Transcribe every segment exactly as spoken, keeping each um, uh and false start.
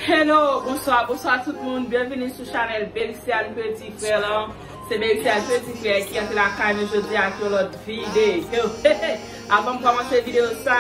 Hello, bonswa, bonswa tout moun. Byenvini sou chanèl Beliciane Petit Frère lan. Se Beliciane Petit Frère ki antre lakay nou jodi a ak yon lòt videyo. Avan m kòmanse videyo sa,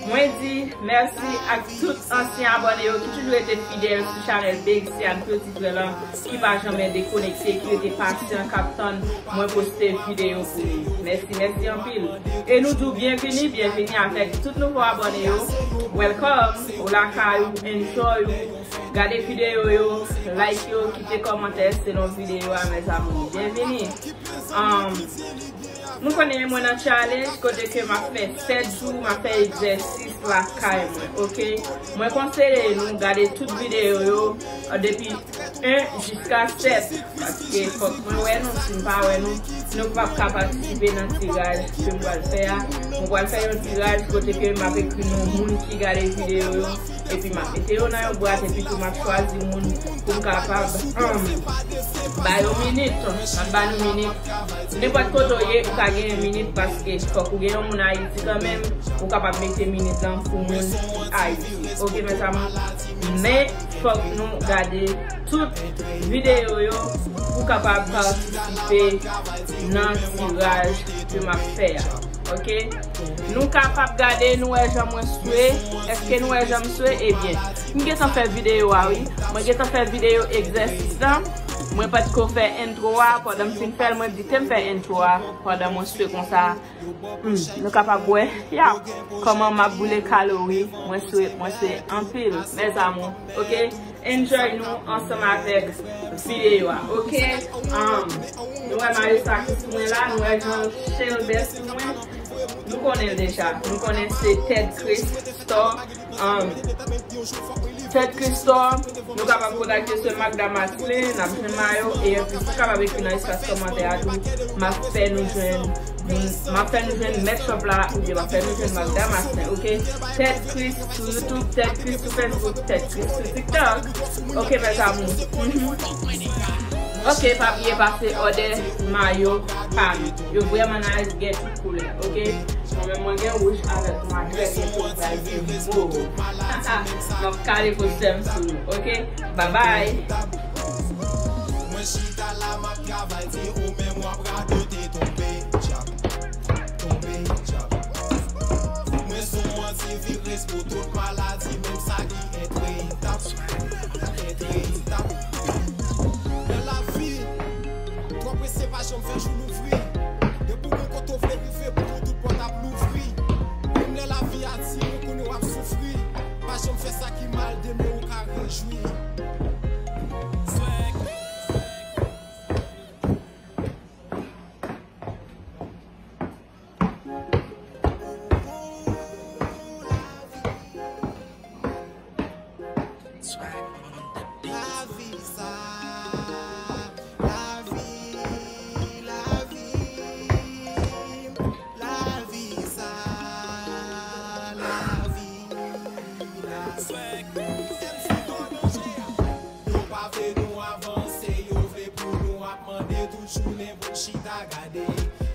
mwen di mèsi ak tout ansyen abòne yo ki toujou rete fidèl sou chanèl Beliciane Petit Frère lan, ki pa janmen dekonekte, ki rete pasyan, k ap tann mwen poste videyo pou nou. Mèsi, mèsi anpil. E nou di w byenvini, byenvini avèk tout nouvo abòne yo. Welcome, ou lakay ou, enjoy ou. Gade videyo yo, like yo, kite kòmantè selon videyo a, mes amours. Byenvini. Um, nou konnen mwen nan challenge kote ke m ap fè sèt jou, m ap fè egzèsis lakay mwen, oke? Mwen konseye nou gade tout videyo yo, uh, depi en jiska sèt, paske fòk mwen wè nou, si m pa wè nou, nou p ap ka patisipe nan tiraj ke m pral fè a. Mwen pral fè yon tiraj kote ke m ap ekri non moun ki gade videyo yo, epi m ap mete yo nan yon bwat, epi tou m ap chwazi moun pou m kapab, um, ba yo minit, m ap ba nou minit. Nenpòt kote w ye, ou ka genyen minit, paske fòk ou gen yon moun Ayiti kanmenm, ou kapab mete minit lan pou moun Ayiti. Oke, mes amours? Men, fòk nou gade tout videyo yo pou kapab patisipe nan tiraj ke m ap fè a. Oke? Nou kapab gade, nou wè jan mwen swe. Èske nou wè jan m swe? Ebyen, m gentan fè videyo a, wi. Mwen gentan fè videyo egzèsis lan. Mwen pa t ko fè entwo a. Pandan m fin fè l, mwen di te m fè entwo a. Pandan mwen swe konsa, hmm, nou kapab wè, ya, kòman m ap boule kalori. Mwen swe, mwen swe anpil, mes amours. Oke? Enjoy nou ansanm avèk videyo a, oke? Um, nou wè mayo sa ki sou mwen la, nou wè jan chèlbè sou mwen. Nou konnen l deja. Nou konnen se Ted Chris Store. Um, Ted Chris Store, nou kapab kontakte sou Magda Marcelin, n ap jwenn mayo, e anplis, nou kapab ekri nan espas kòmantè a tou. M ap fè nou jwenn, m ap fè nou jwenn mèt shop la, oubyen m ap fè nou jwenn Magda Marcelin, oke? Ted Chris sou YouTube, Ted Chris sou Facebook, Ted Chris sou TikTok. Oke, mes amours. Mhm. Oke, pa bliye pase òdè mayo pa nou. Yo vrèman nice, gen tout koulè, oke? Mwen menm, mwen gen wouj avèk nwa, trè byento pral gen mov. M ap kale postè m sou nou, oke? Bye bye. Mwen chita la, m ap travay, se ou menm w ap radote, tonbe, djab, tonbe, djab. Mwen se yon antivirès pou tout maladi, menm sa ki entretap, entretap. Nan lavi, twò prese pa janm fè jou louvri. Depi w gon kote w vle rive, pou ou tout pòt ap louvri. Menm lè lavi a di ou konnen w ap soufri, pa janm fè sa ki mal, demen ou ka rejwi. Lavi sa, lavi, lavi, lavi sa, lavi, lavi. Yo pa vle nou avanse, yo vle pou nou ap mande tout jounen pou n chita gade.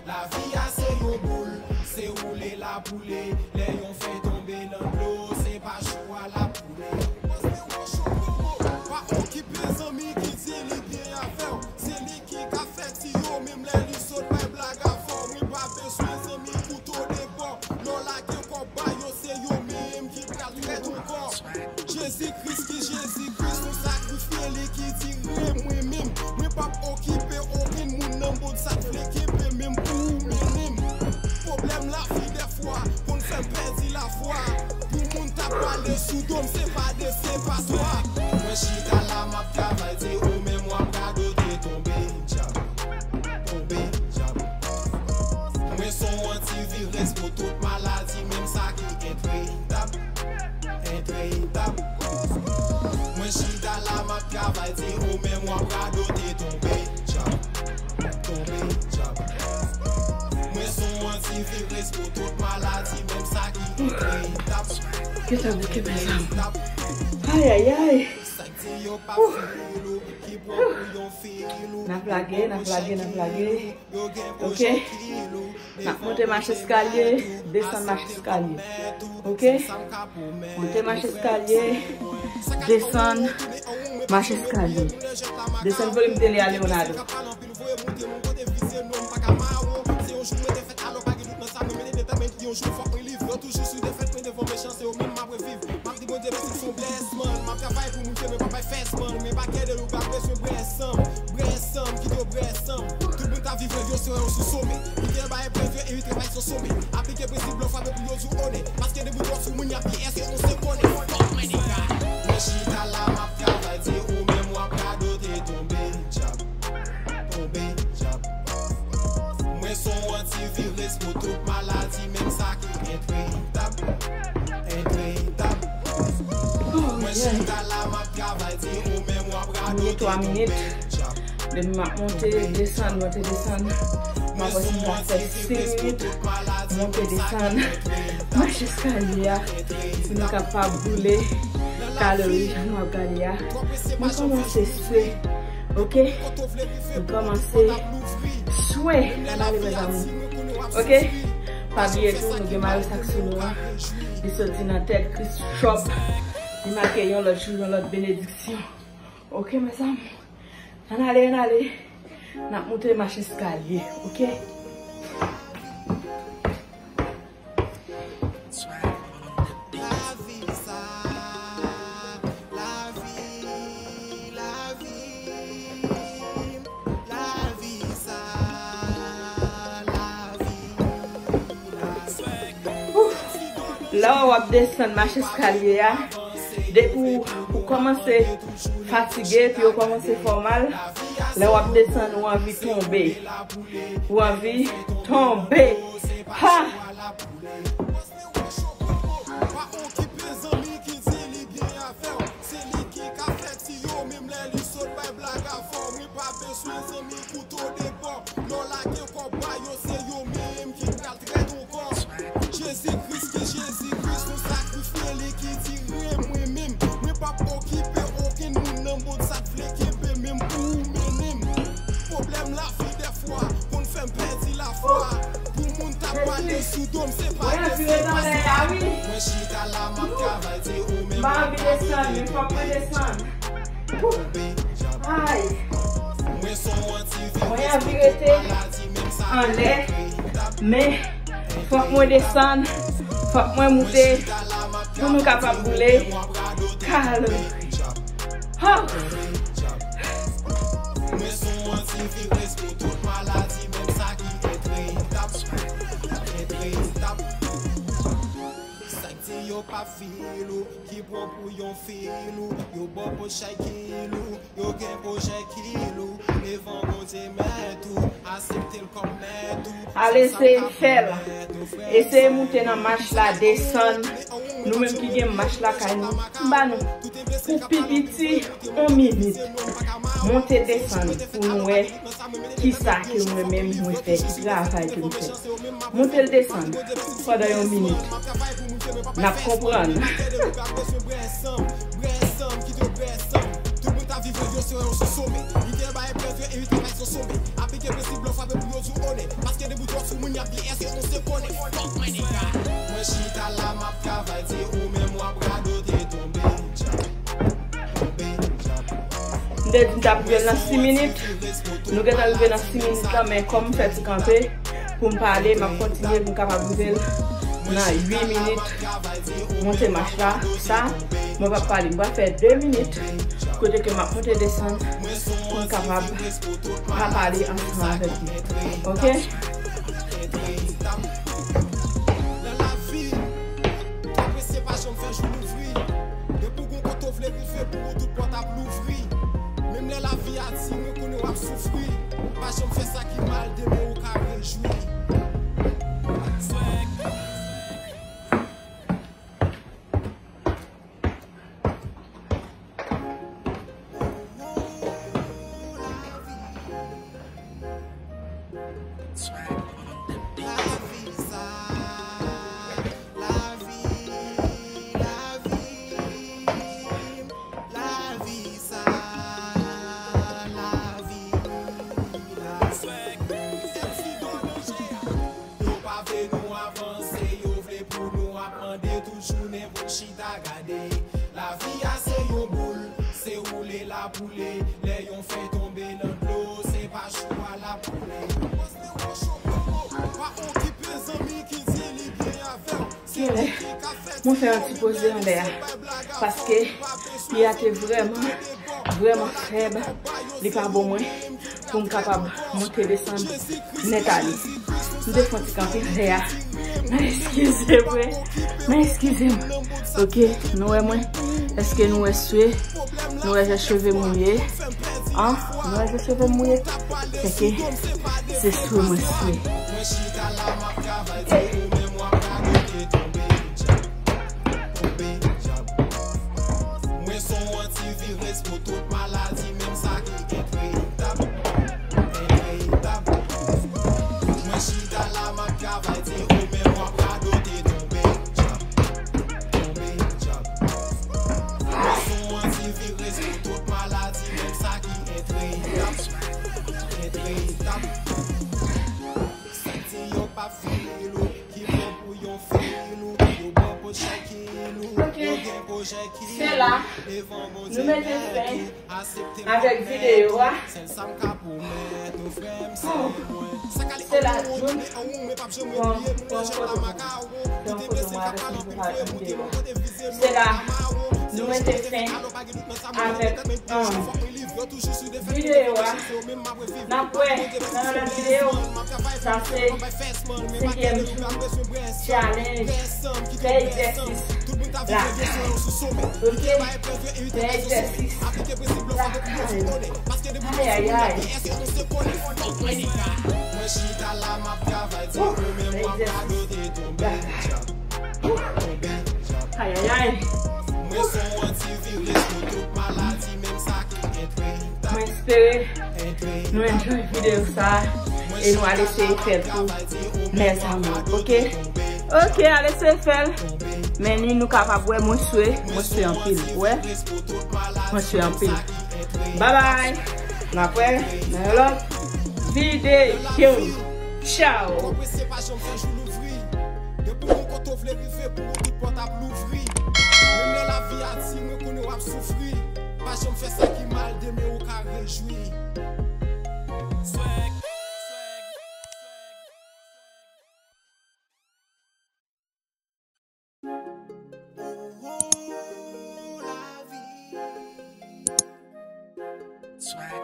Lavi a se yon boul, se woule l ap woule. Lè yon fèy tonbe nan dlo, se pa chou a l ap koule. Poste wòch ou pran mo, pa okipe zanmi ki di li byen avè w. Se li ki ka fè tiyo, menm lè li sot bay blag avè w. Mwen pa bezwen zanmi kouto de bò. Lè w lage kòb ba yo, se yo menm ki pral trèt ou ankò. Jezi Kris ki Jezi Kris, nou sakrifye li ki dire mwen menm. Mwen p ap okipe okenn moun nan mond sa k vle kenbe menm pou ou mennen m. Pwoblèm lavi dèfwa konn fè m pèdi lafwa. Pou moun t ap pale sou do m, se pa de, se pa twa. Mwen chita la, m ap travay, se ou menm w ap radote, tonbe, djab, tonbe, djab. Mwen se yon antivirès pou tout maladi, menm sa ki entretap, entretap. Mwen chita la, m ap travay, se ou menm w ap radote, tonbe, djab, tonbe, djab. Mwen se yon antivirès pou tout maladi, menm sa ki entretap. Gentan bouke, mezanmi. Ay, ay, ay. Ouh. Ouh. N ap lage, n ap lage, n ap lage. Ok. N ap monte mach eskalye, desann mach eskalye. Ok. Monte mach eskalye, desann mach eskalye. Desann volim tele a, Leonardo. Yon jou mwen te fèt, alò pa gen dout nan sa, mwen mete detèmen ki yon jou fòk mwen livre. Yo toujou sou defèt, men devan mechan, se yo menm m ap reviv. M ap di Bondye mèsi, se yon blessman. M ap travay pou moute, men pa bay fès, man. Men pa kè de lou, pa bezwen brè sanm. Brè sanm, kite yo brè sanm. Tout moun ta viv rèv yo, se yo sou some. Li te bay prèv yo, e li travay sou some. Aplike prensip lò, frape pou yo di w onè. Paske depi w twò sou moun, y ap di èske on se konnen. Fòk mwen di sa. Mwen chita la, m ap travay, di ou menm w ap radote, tonbe, djab. Tonbe, djab. Mwen se yon antiviris pou tout maladi, menm sa ki entretab. Entretab. Mwen chita la, m ap travay, di ou menm w ap radote, tonbe, djab. Depi m ap monte, desann, monte, desann. M ap wè si m ka fè senk minit. Monte, desann. Mache eskalye a. Si nou kapab boule kalori, jan nou ap gade a. Mwen kòmanse swe. Ok? Nou kòmanse swe. Ann ale, mezanmi. Ok? Pa bliye tou, nou gen mayo sa k sou nou an. Li soti nan Ted Chris Shop. Li make yon lòt jou, yon lòt benediksyon. Ok, mezanmi. Ann ale, ann ale. N ap monte mach eskalye, ok? Ouf! Lè w ap desann mach eskalye a, depi w, ou kòmanse fatige, pye w kòmanse fè w mal, lè w ap desann, ou anvi tonbe. Ou anvi tonbe. Ha! Pa okipe zanmi ki di li byen avè w. Se li ki ka fè ti yo, menm lè li sot bay blag avè w. Mwen pa bezwen zanmi kouto de bò. Lè w lage kòb ba yo, se yo menm ki pral trèt ou ankò. Jezi Kris ki Jezi Kris, nou sakrifye li ki tire mwen menm. Mwen p ap okipe okenn moun nan mond sa k vle kenbe menm pou ou mennen m. Pwoblèm lavi dèfwa konn fè m pèdi lafwa. Pou moun t ap pale sou do m, se pa de, se pa sa. Mwen chita la, m ap travay, di ou menm w ap radote, tonbe, djab. Ay. Mwen anvi rete anlè, men fòk mwen desann, fòk mwen moute pou nou kapab boule kalori. Ho! Mwen se yon antivirès pou tout maladi, menm sa ki entretab, entretab. Sa k di yo p ap fil ou, ki pran pou yon filou, yo ba w pwojè kilou, yo gen pwojè kilou, devan Bondye mèt ou, asepte l kòm mèt ou. Ale, eseye fè l. Eseye moute nan mach la, desann. Nou menm ki gen mach lakay nou, m ba nou pou pi piti yon minit. Monte desann pou nou wè kisa ke mwen menm mwen fè, ki travay ke m fè. Moute l desann pandan yon minit. N ap konprann. Mwen chita la, m ap travay, di ou menm w ap radote, tonbe, djab. Tonbe, djab. M te di m t ap rive nan sis minit. Nou gentan rive nan sis minit la, men kòm m fè ti kanpe pou m pale, m ap kontinye pou m kapab rive l nan uit minit. Monte mach la, sa, mwen p ap pale, m pral fè de minit. Kote ke m ap monte desann pou m kapab pa pale ansanm avèk nou. Ok? Nan lavi, twa presye pa janm fè jou louvri. Depi w gon kote w vle rive, pou ou tout pòt ap louvri. Menm lè lavi a di, mwen konnen w ap soufri. Pa janm fè sa ki mal, demen ou ka rejwi. Lavi a se yon boul, se woule l ap woule, lè yon fen tonbe nan dlo, se pa chou a l ap woule. Pòs men wocho popo, pa okipe zanmi ki di li byen avè w. Genlè, mwen fè yon ti poze anlè a, paske pye a te vrèman, vrèman fèb, li pa bon mwen pou m kapab monte desann nèt ale. M te fè yon ti kanpe anlè a. Mwen eskize mwen, mwen eskize m. Oke, nou wè mwen? Èske nou wè swe? Nou wè jan cheve m mouye? An? Nou wè jan cheve m mouye? Sèke se swe mwen swe. Mwen se yon antivirès pou tout maladi, menm sa ki entretab, entretab. Mwen chita la, m ap travay, di ou menm w ap radote, tonbe djab, tonbe djab. Mwen se yon antivirès pou tout maladi, menm sa ki entretab, entretab. Santi yo pa fil ou, ki bon pou yon fil ou, yo bon pou chakil ou, yo gen pwojè ki. Se la, nou mete fen avèk videyo a. Se la, Jun, pran, pran foto pou mwen. Pran foto pou mwen avèk videyo a. Se la, nou mete fen avèk, um, videyo a. N ap wè nan yon lòt videyo. Sa se senkyèm jou challenge. Fè egzèsis lakay. Oke? Fè egzèsis lakay. Ayayay. Woo! Fè egzèsis lakay. Ayayay. Mwen espere nou enjoy videyo sa a e nou al eseye fè l tou, mes amours, oke? Oke, al eseye fè l. Men ni nou kapab wè mwen swe, mwen swe anpil, ou wè? Mwen swe anpil. Babay. N ap wè nan yon lòt videyo. Tchaw. Depi w gon kote w vle rive, pou ou tout pòt ap louvri. Menm lè lavi a di mwen konnen w ap soufri, pa janm fè sa ki mal, demen ou ka rejwi. Swag. Oh, oh, lavi. Swag.